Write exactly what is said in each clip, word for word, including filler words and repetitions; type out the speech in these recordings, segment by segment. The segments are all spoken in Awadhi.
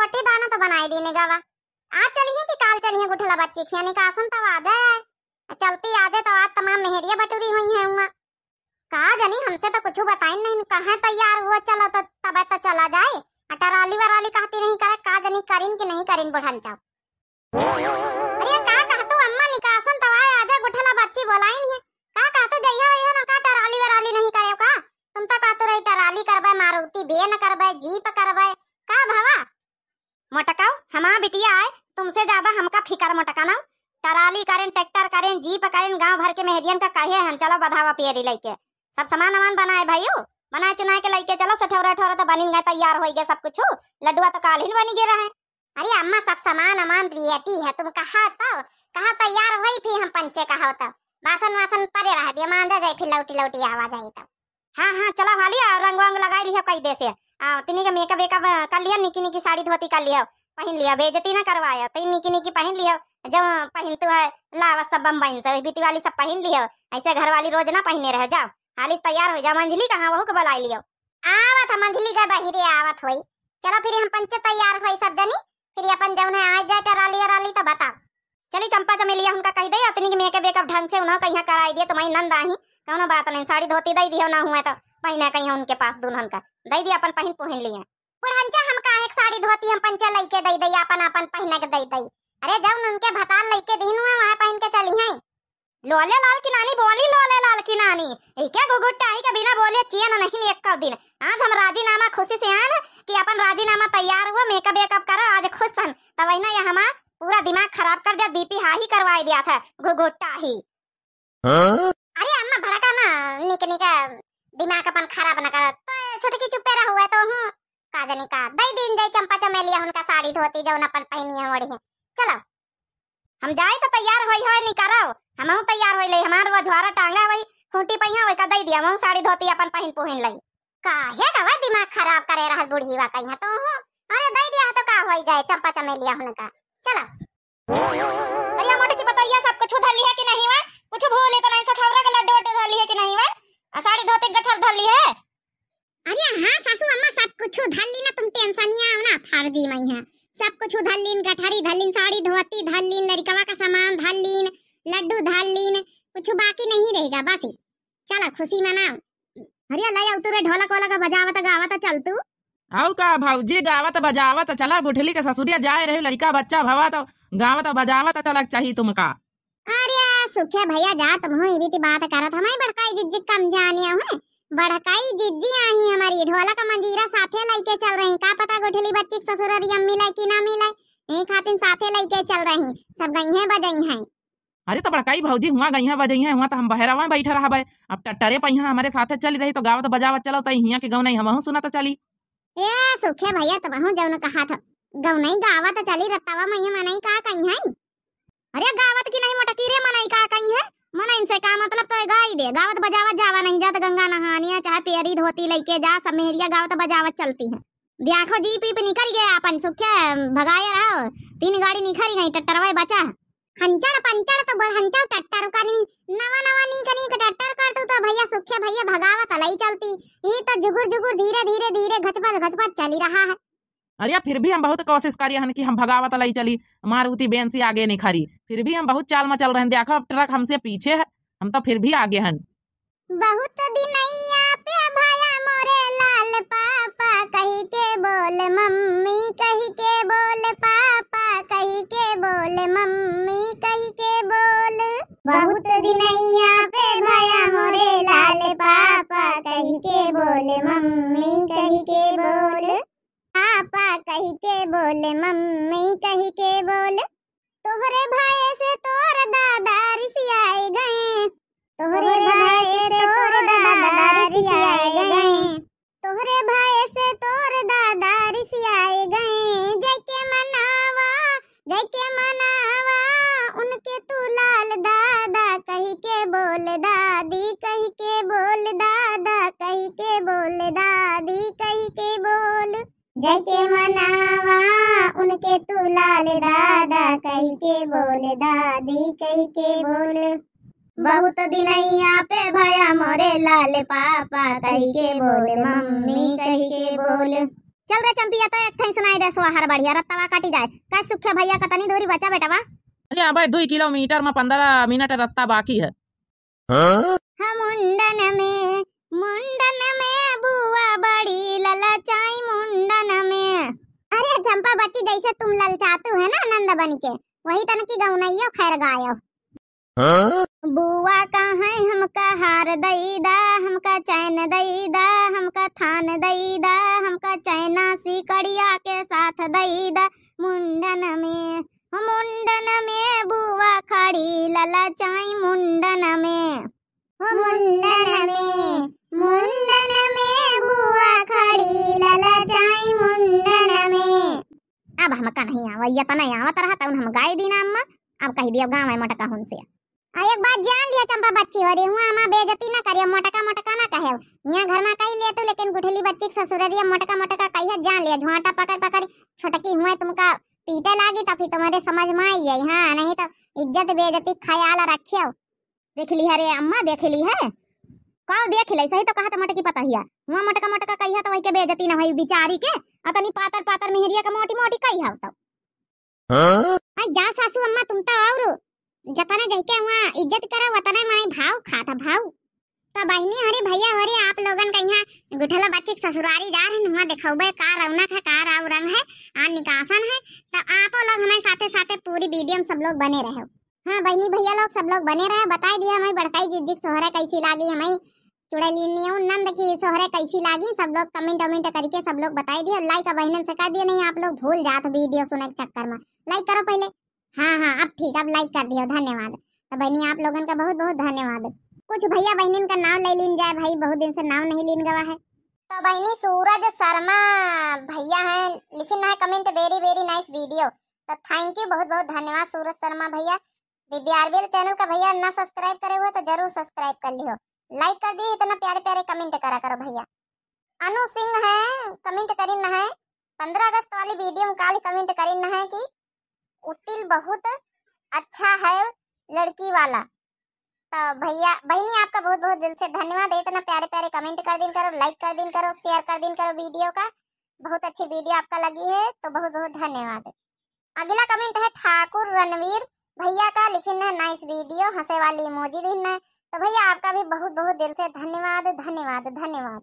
रोटी दाना तो बनाई दीने गवा। आज चलिहैं कि काल चलिहैं गुठला बच्ची खिया निकासन तब आ जाए आए। चलती आ जाए तो आज तमाम मेहरिया बटुरी हुई हैं हुआ। का जनी हमसे तो कुछ बताइन नहीं, कहाँ तैयार हुआ चला तो तब तो चला जाए। आ टराली वराली कहती नहीं करे, का जनी करिन कि नहीं करिन बुढ़न चाव। अरे का कहतू अम्मा निकासन तब आए आ जाए गुठला बच्ची बोलाइन है। का कहतू जइहा वइहा ना का टराली वराली नहीं करे का? तुम तो कहतू रही टराली करबे, मारुति बेन करबे, जीप करबे। का भवा? मोटकाऊ, हमार बिटिया आए, तुमसे ज्यादा हमका फिकर मोटका ना। टराली करेन, ट्रैक्टर करेन, जीप करेन, गांव भर के मेहरियन का कहे हन, चलो बधावा पियरी लइके। सब सामान अमान बनाए भइयो, बनाए चुनाए के लइके चलो, सठौरा ठौरा तो बनिन गए, तैयार होई गए सब कुछ, लड्डुआ तो काल ही बनी गए रहे। अरे अम्मा, सब सामान अमान रेडी है, तुम कहा तो, कहा तैयार होई फिर हम पंचे कहा तो, बासन वासन परे रह दिए, मांजा जाए फिर लौटी लौटी आवा जाए तो। हाँ, हाँ, चला हाली आ, रंग वंग लगाई लिहो कई दे से। आ, तिनी के मेकअप वेकअप, अ, कर लिहो, निकी निकी साड़ी धोती कर लिहो, पहिन लिहो, बेइज्जती ना करवायो, तई निकी निकी पहिन लिहो, जो पहिनतू है, लावा सब बम्बई से, वही बीती वाली सब पहिन लिहो, ऐसे घर वाली रोज ना पहिने रहो, जाओ, हाली से तैयार हो जाओ, मंझली कहाँ, वहू के बुलाई लिहो। आवत है मंझली के बहिरे आवत होई, चलो फिर हम पंचे तैयार होई सब जनी, फिर अपन जौन है आ जाए टराली वराली तो बताओ। चली चंपा चमेलिया उनका कही दे, अतनी के मेकअप वेकअप ढंग से उन्हों कहिया कराई दिए, तुम्हारी नंद आही, कौनो बात नहीं, साड़ी धोती दई दियो ना हुए तो पहिने कहिया उनके पास दुल्हन का दई दिया, अपन पहिन पहिन लिए। बुढ़ंचा हम का एक साड़ी धोती हम पंचे लइके दई दई, अपन अपन पहिने के दई दई। अरे जौन उनके भतार लइके दीन हुए वहाँ पहिन के चली हैं। लोले लाल की नानी बोली, लोले लाल की नानी, एके घुघुट्टाही के बिना बोले चैन नहीं एक दिन। आज हम राजीनामा खुशी से आन कि अपन राजीनामा तैयार हुआ, मेकअप वेकअप करो, आज खुश हन। तब वही ना ये हमार पूरा दिमाग खराब कर दिया, बीपी हाई करवाई दिया था घुघुट्टाही। हाँ? अरे अम्मा भड़का ना, निक निक दिमाग अपन खराब ना कर, तो छोटकी चुप्पे रहुए तो हूँ का जनी का दई दीन जाई चंपा चमेलिया उनका साड़ी धोती जौन अपन पहिनी है ओढ़ी है। चलो हम जाए तो तैयार होई होए निकरो, हमहू तैयार होई ले, हमार वो झोरा टांगा वही खूंटी पहिया वही का दई दिया, हमहू साड़ी धोती अपन पहिन पहिन लई। काहे का वह दिमाग खराब करे रहल बुढ़ीवा कहिया तो हूँ। अरे दई दिया है तो का होई जाए चंपा चमेलिया उनका। चलो। अरे मोटकी पतोहिया सब कुछ धर ली है कि नहीं वा? कुछ भूली तो नहीं, सठौरा के लड्डू वड्डू धर ली है कि नहीं वा? आ साड़ी धोती गठर धर ली है? अरे हाँ सासू अम्मा सब कुछ धर ली ना, तुम टेंशन ही आओ ना, फर्जी मई है। सब कुछ धर लीन, गठरी धर लीन, साड़ी धोती धर लीन, लड़कवा का सामान धर लीन, लड्डू धर लीन, कुछ बाकी नहीं रहेगा बस। चलो खुशी मनाओ। अरे लई आउ तू रे ढोलक वोलक बजावत गावत चल तू। आउ का भौजी, गावत बजावत चला, गुठली के ससुरिया जाए रहे, लड़का बच्चा भवा तो गावत बजावत चला के चाही तुमका। अरे सुखे भैया जा तुम हो, इबी ती बात करत हमारी बड़काई जिज्जी कम जाने हो, बड़काई जिज्जी आही हमारी ढोलक मंजीरा साथे लइके चल रही, का पता गुठली बच्ची के ससुररिया मिले कि ना मिले, यही खातिर साथे लइके चल रही, सब गई हैं बजई हैं। अरे तो बड़काई भौजी हुआ गई हैं बजई हैं, हुआ तो हम बहरवा बैठा रहबे। अब टट्टरे पहिया हमरे साथे चली रही तो गावत बजावत चलो, तो हिया के गौनई हमहू सुनत चली। ए सुखे भैया, तुमहू जौन कहा था, गौनई गावत चली रत्तावा मैया मनई का कही है? अरे गावत की नहीं मोटकी रे, मनई का कही है? मनई से का मतलब, तो गाई दे, गावत बजावत जावा नहीं जात, गंगा नहानिया चाहे पेरी धोती लइके जा, सब मेहरिया गावत बजावत चलती है। देखो जीप ईप निकल गया अपन सुखे भगाए रहो, तीन गाड़ी निकल गई, टट्टरवा बचा। खंचड़ पंचड़ तो बोल, हंचड़ टट्टर का नहीं, नवा नवा नीक नीक टट्टर कर तू तो भैया सुखे भैया भगावत लई चलती। ई तो जुगुर जुगुर धीरे धीरे धीरे घचपच घचपच चली रहा है। अरे फिर भी हम बहुत कोशिश करिए हन कि हम भगावत लई चली, मारुति बेन से आगे नहीं खरी, फिर भी हम बहुत चाल में चल रहे हैं। देखो अब ट्रक हमसे पीछे है, हम तो फिर भी आगे हन। बहुत दिनैया पे भया मोरे लाल पापा कहि के बोल मम्मी, कहि के बोल पापा, कहि के बोल मम्मी, कहि के बोल। बहुत दिनैया पे भया मोरे लाल पापा कहि के बोल मम्मी, कहि के बोल। पापा कहि के बोल मम्मी, कहि के बोल। तोहरे भय से तोर दादा रिसियाए गए। तोहरे भय से तोर दादा रिसियाए गए। तोहरे भय से तोर दादा रिसियाए गए। जइके मनावा, जइके मनावा, उनके तू लाल दादा कहि के बोल दादी, कहि के बोल दादा, कहि के बोल दादी, कहि के बोल। जइके मनावा उनके तू लाल दादा कहि के बोल दादी कहि के बोल। बहुत दिनैया पे भया मोरे लाल पापा कहि के बोल मम्मी कहि के बोल। चल रे चंपिया, तो एक ठे सुनाई दे सोहर बढ़िया, रत्तवा कटी जाए। का सुख्या भैया, कतनी दूरी बचा बेटवा? अरे अबे, दुई किलोमीटर में पंद्रह मिनट रत्ता बाकी है। हाँ? हम मुंडन में, मुंडन में बुआ बड़ी ललचाई मुंडन में। अरे चंपा बच्ची, जैसे तुम ललचातू है ना आनंद बनी के, वही तन की गौनैयो खैर गायो। हाँ? बुआ कहे हमका हार दई दा, हमका चैन दई दा, हमका थान दई दा, हमका चैना सिकड़िया के साथ दई दा। मुंडन में, हो मुंडन में बुआ खड़ी ललचाई मुंडन में। हो मुंडन में, मुंडन में बुआ खड़ी ललचाई मुंडन में। अब हमका नहीं आवा, ये तना आवत रहा तउन हम गाय दीना अम्मा। अब कही दिया गाँव है मोटका हुन से। आ एक बात जान लिया चंपा बच्ची हो रे, हुआ हमार बेइज्जती ना करियो, मोटका मोटका ना कहे। यहाँ घर में कही ले तू, लेकिन गुठली बच्ची के ससुररिया मोटका मोटका कहिए, जान लिया झोंटा पकड़ पकड़ छोटकी हुए तुमका पीटे लागी, तब फिर तुम्हारे समझ में आई जाई। हाँ, नहीं तो इज्जत बेइज्जती ख्याल रखियो। देख ली है रे अम्मा, देख ली है। का देख ले, सही तो कहा था मोटकी पतहिया। हुआ मोटका मोटका कहिया तो वही के बेइज्जती ना होई बिचारी के। अतनी पातर पातर मेहरिया के मोटी मोटी कहिया तो। हाँ? आई जा सासू अम्मा, तुम तो और जतने जहिके हुआ इज्जत करो, वतने माई भाव खाता भाव। तो बहिनी हो रे, भैया हो रे, आप लोगन का यहाँ गुठला बच्ची के ससुरारी जा रहे हैं, हुआ दिखौबे का रौनक है, का राव रंग है, आ निकासन है। तो आपो लोग हमारे साथे साथे पूरी वीडियो में सब लोग बने रहो। हाँ बहिनी भैया लोग सब लोग बने रहे, बताई दिया हमें बड़काई जिज्जी के सोहरे कैसी लागी, हमें चुड़ैलिनियो नंद की सोहरे कैसी लागी, सब लोग comment वमेंट करके सब लोग बताई दिया। Like बहिनन से कर दिया, नहीं आप लोग भूल जात वीडियो सुने के चक्कर में। Like करो पहले। हाँ हाँ, अब ठीक, अब like कर दियो, धन्यवाद। तो बहिनी आप लोगन का बहुत बहुत धन्यवाद। कुछ भैया बहिनन का नाम ले लीन जाए भाई, बहुत दिन से नाम नहीं लीन गवा है। तो बहिनी सूरज शर्मा भैया हैं, लिखिन है comment, very very nice video। तो thank you, बहुत बहुत धन्यवाद सूरज शर्मा भैया। दिव्या आरबीएल चैनल का भैया ना subscribe करे हुए तो जरूर subscribe कर लियो, like कर दियो, इतना प्यारे प्यारे comment करा करो भैया। अनु सिंह है, comment करिन है, पंद्रह अगस्त वाली वीडियो में काल comment करिन है कि उटिल बहुत अच्छा है लड़की वाला। तो भैया बहिनी आपका बहुत बहुत दिल से धन्यवाद, इतना प्यारे प्यारे comment कर दिन करो, like कर दिन करो, share कर दिन करो वीडियो का, बहुत अच्छी वीडियो आपका लगी है तो बहुत बहुत धन्यवाद। अगला comment है ठाकुर रणवीर भैया का, लिखिन है nice video, हंसे वाली emoji दिन है। तो भैया आपका भी बहुत बहुत दिल से धन्यवाद, धन्यवाद, धन्यवाद।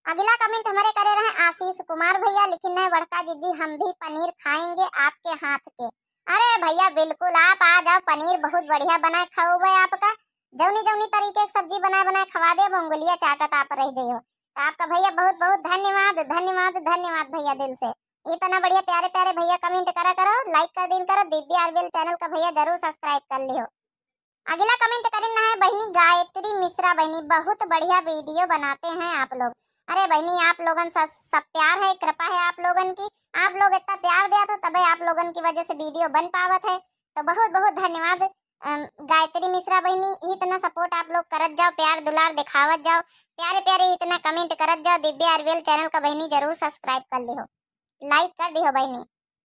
अगला comment हमारे करे रहे आशीष कुमार भैया, लिखिन है बड़का जिज्जी हम भी पनीर खाएंगे आपके हाथ के। अरे भैया बिल्कुल आप आ जाओ, पनीर बहुत बढ़िया बनाए खाओगे आपका, जौनी जौनी तरीके की सब्जी बनाए बनाए खवा दे, अब उंगलियां चाटत आप रह जाइयो। तो आपका भैया बहुत बहुत धन्यवाद, धन्यवाद, धन्यवाद भैया दिल से। इतना बढ़िया प्यारे प्यारे भैया comment करा करो, like कर दिन करो, दिव्या आरबीएल चैनल का भैया जरूर subscribe कर लियो। अगला comment करिन है बहिनी गायत्री मिश्रा, बहिनी बहुत बढ़िया वीडियो बनाते हैं आप लोग। अरे बहिनी आप लोगन स-, सब प्यार है, कृपा है आप लोगन की, आप लोग इतना प्यार दिया तो तबे आप लोगन की वजह से वीडियो बन पावत है। तो बहुत बहुत धन्यवाद। अम, गायत्री मिश्रा बहिनी, इतना support आप लोग करत जाओ, प्यार दुलार दिखावत जाओ, प्यारे प्यारे इतना comment करत जाओ। दिव्या आरबीएल चैनल का बहिनी जरूर subscribe कर लिहो, like कर दिहो बहिनी।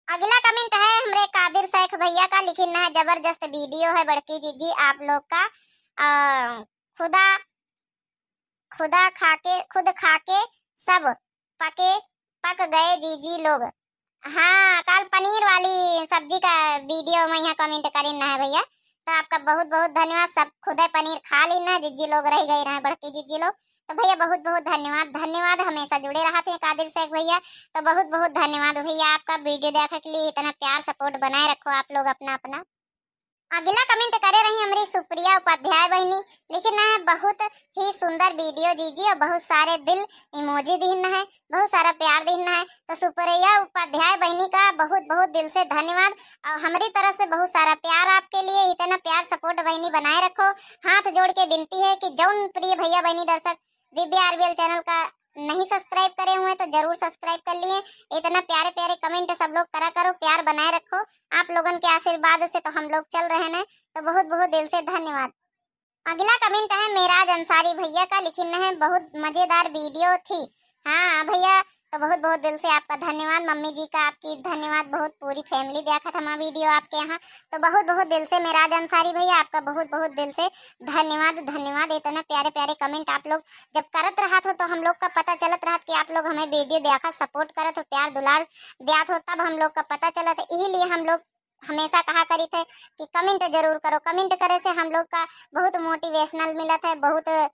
अगला comment है हमरे कादिर शेख भैया का, लिखिन है जबरदस्त वीडियो है बड़की जिज्जी आप लोग का। अ, खुदा खुदा खाके, खुद खाके सब पके, पक गए जीजी लोग। हाँ, काल पनीर वाली सब्जी का वीडियो में यहाँ comment करिन है भैया, तो आपका बहुत बहुत धन्यवाद। सब खुदे पनीर खा लीन है, जिज्जी लोग रह गए रहे, बड़की जिज्जी लोग। तो भैया बहुत बहुत धन्यवाद, धन्यवाद। हमेशा जुड़े रहत हैं कादिर शेख भैया, तो बहुत बहुत धन्यवाद भैया आपका वीडियो देखे के लिए। इतना प्यार support बनाए रखो आप लोग अपना अपना। अगला comment करे रही हमरी सुप्रिया उपाध्याय बहिनी, लिखिन है बहुत ही सुंदर वीडियो जीजी और बहुत सारे दिल emoji दिहिन है, बहुत सारा प्यार दिहिन है। तो सुप्रिया उपाध्याय बहिनी का बहुत बहुत दिल से धन्यवाद और हमरी तरफ से बहुत सारा प्यार आपके लिए। इतना प्यार support बहिनी बनाए रखो। हाथ जोड़ के विनती है कि जौन प्रिय भैया बहिनी दर्शक दिव्या आरबीएल चैनल का नहीं subscribe करे हुए तो जरूर subscribe कर लिए। इतना प्यारे प्यारे comment सब लोग करा करो, प्यार बनाए रखो। आप लोगन के आशीर्वाद से तो हम लोग चल रहे हैं, तो बहुत बहुत दिल से धन्यवाद। अगला comment है मेराज अंसारी भैया का, लिखिन है बहुत मजेदार वीडियो थी। हाँ भैया, तो बहुत बहुत दिल से आपका धन्यवाद, मम्मी जी का आपकी धन्यवाद, बहुत पूरी family देखत हमार video आपके यहाँ। तो बहुत बहुत दिल से मेराज अंसारी भैया आपका बहुत बहुत दिल से धन्यवाद, धन्यवाद। इतना प्यारे प्यारे comment आप लोग जब करत रहत हो तो हम लोग का पता चलत रहत कि आप लोग हमें video देखत support करत हो, प्यार दुलार दियात हो, तब हम लोग का पता चलत है। यही लिए हम लोग हमेशा कहा करित है कि comment जरूर करो, comment करे से हम लोग का बहुत motivational मिलत है, बहुत, अ,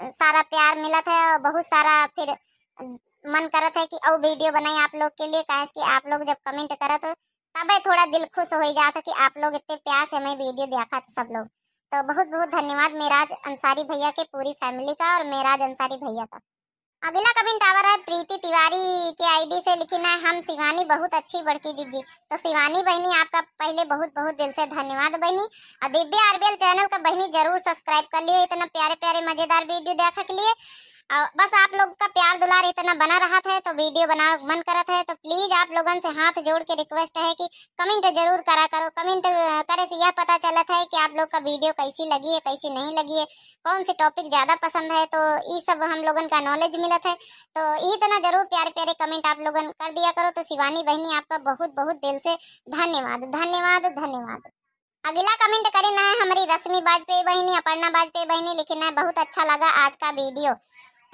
सारा प्यार मिलत है और बहुत सारा फिर, अ, मन करत है कि और video बनाई आप लोग के लिए, काहे कि आप लोग जब comment करत हो तबे थोड़ा दिल खुश हो जात है कि आप लोग इतने प्यार से हमें video देखत है सब लोग। तो बहुत बहुत धन्यवाद मेराज अंसारी भैया के, पूरी family का और मेराज अंसारी भैया का। अगला comment आवा रहा है प्रीति तिवारी के ID से, लिखिन है, "हम शिवानी बहुत अच्छी बड़की जीजी।" तो शिवानी बहनी आपका पहले बहुत बहुत दिल से धन्यवाद बहनी। और दिव्या RBL channel का बहनी जरूर subscribe कर लियो इतना प्यारे प्यारे मजेदार video देखे के लिए। और बस आप लोग का प्यार दुलार इतना बना रहत है तो video बनावे मन करत है, तो please आप लोगन से हाथ जोड़ के request है कि comment जरूर करा करो। Comment, अ, करे से यह पता चलत है कि आप लोग का video कैसी लगी है, कैसी नहीं लगी है, कौन से topic ज्यादा पसंद है, तो ई सब हम लोगन का knowledge मिलत है। तो इतना जरूर प्यारे प्यारे comment आप लोगन कर दिया करो। तो शिवानी बहनी आपका बहुत बहुत दिल से धन्यवाद, धन्यवाद, धन्यवाद। अगला comment करिन है हमारी रश्मि वाजपेयी बहनी, अपर्णा वाजपेयी बहनी, लिखिन है, "बहुत अच्छा लगा आज का video।"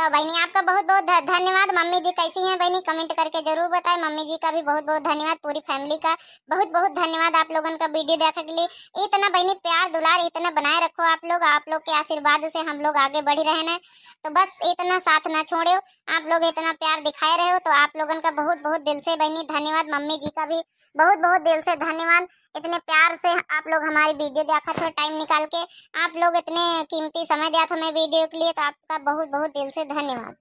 तो बहनी आपका बहुत बहुत ध-, धन्यवाद। मम्मी जी कैसी हैं बहनी, comment करके जरूर बताएं। मम्मी जी का भी बहुत बहुत धन्यवाद, पूरी family का बहुत बहुत धन्यवाद आप लोगन का video देखे के लिए। इतना बहनी प्यार दुलार इतना बनाए रखो आप लोग, आप लोग के आशीर्वाद से हम लोग आगे बढ़ रहे हैं। तो बस इतना साथ ना छोड़ो, आप लोग इतना प्यार दिखाए रहे हो, तो आप लोगन का बहुत बहुत दिल से बहनी धन्यवाद। मम्मी जी का भी बहुत बहुत दिल से धन्यवाद, इतने प्यार से आप लोग हमारी video देखत हो, time निकाल के आप लोग इतने कीमती समय दिया था हमें video के लिए, तो आपका बहुत बहुत दिल से धन्यवाद।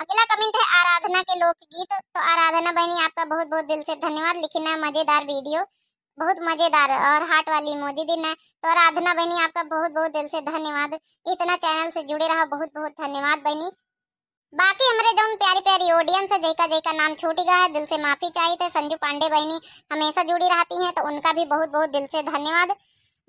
अगला comment है आराधना के लोकगीत। तो आराधना बहनी आपका बहुत बहुत दिल से धन्यवाद, लिखिन है, "मजेदार video, बहुत मजेदार" और heart वाली emoji दिन है। तो आराधना बहनी आपका बहुत बहुत दिल से धन्यवाद, इतना channel से जुड़े रहो, बहुत बहुत धन्यवाद बहनी। बाकी हमरे जौन प्यारी प्यारी audience है, जैका जैका नाम छूट गया है, दिल से माफी चाहित है। संजू पांडे बहनी हमेशा जुड़ी रहती हैं, तो उनका भी बहुत बहुत दिल से धन्यवाद।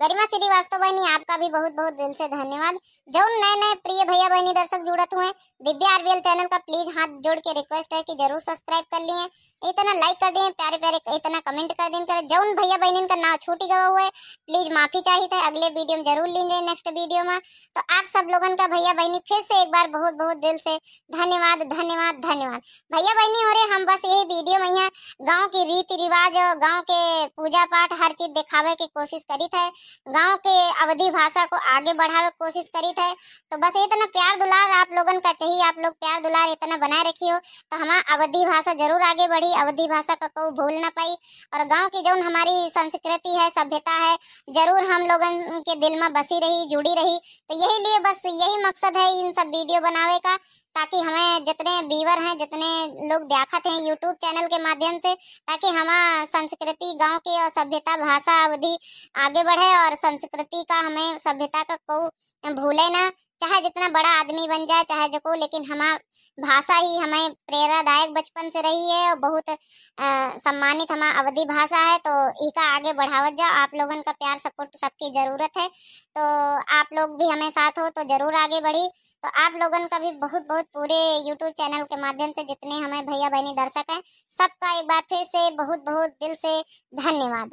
गरिमा श्रीवास्तव बहनी आपका भी बहुत बहुत दिल से धन्यवाद। जौन नए नए प्रिय भैया बहनी दर्शक जुड़त हुए, दिव्या RBL channel का please हाथ जोड़ के request है कि जरूर subscribe कर लिए, इतना like कर दिए प्यारे प्यारे, इतना comment कर दिन करे। जौन भैया बहनिन का नाम छूट गवा हुए, please माफी चाहित है, अगले video में जरूर लीन जाए, next video में। तो आप सब लोगन का भैया बहनी फिर से एक बार बहुत बहुत दिल से धन्यवाद, धन्यवाद, धन्यवाद। भैया बहनी हो रे, हम बस यही video में यहाँ गाँव की रीति रिवाज और गाँव के पूजा पाठ हर चीज दिखावे की कोशिश करित है, गाँव के अवधी भाषा को आगे बढ़ावे की कोशिश करित है। तो बस इतना प्यार दुलार आप लोगन का चाहिए, आप लोग प्यार दुलार इतना बनाए रखियो, तो हमार अवधी भाषा जरूर आगे बढ़ी, अवधी भाषा का कोई भूल ना पाई। और गाँव की जौन हमारी संस्कृति है, सभ्यता है, जरूर हम लोगन के दिल में बसी रही, जुड़ी रही। तो यही लिए बस यही मकसद है इन सब video बनावे का, ताकि हमें जितने viewer हैं, जितने लोग देखत हैं YouTube channel के माध्यम से, ताकि हमार संस्कृति, गाँव के और सभ्यता, भाषा, अवधी आगे बढ़े और संस्कृति का, हमें सभ्यता का को भूले ना। चाहे जितना बड़ा आदमी बन जाए, चाहे जो को, लेकिन हमार भाषा ही हमें प्रेरणादायक बचपन से रही है और बहुत, अ, सम्मानित हमार अवधी भाषा है। तो इका आगे बढ़ावत जाओ, आप लोगन का प्यार support सबकी जरूरत है। तो आप लोग भी हमें साथ हो तो जरूर आगे बढ़ी। तो आप लोगन का भी बहुत बहुत पूरे YouTube channel के माध्यम से जितने हमें भैया बहनी दर्शक हैं, सबका एक बार फिर से बहुत बहुत दिल से धन्यवाद।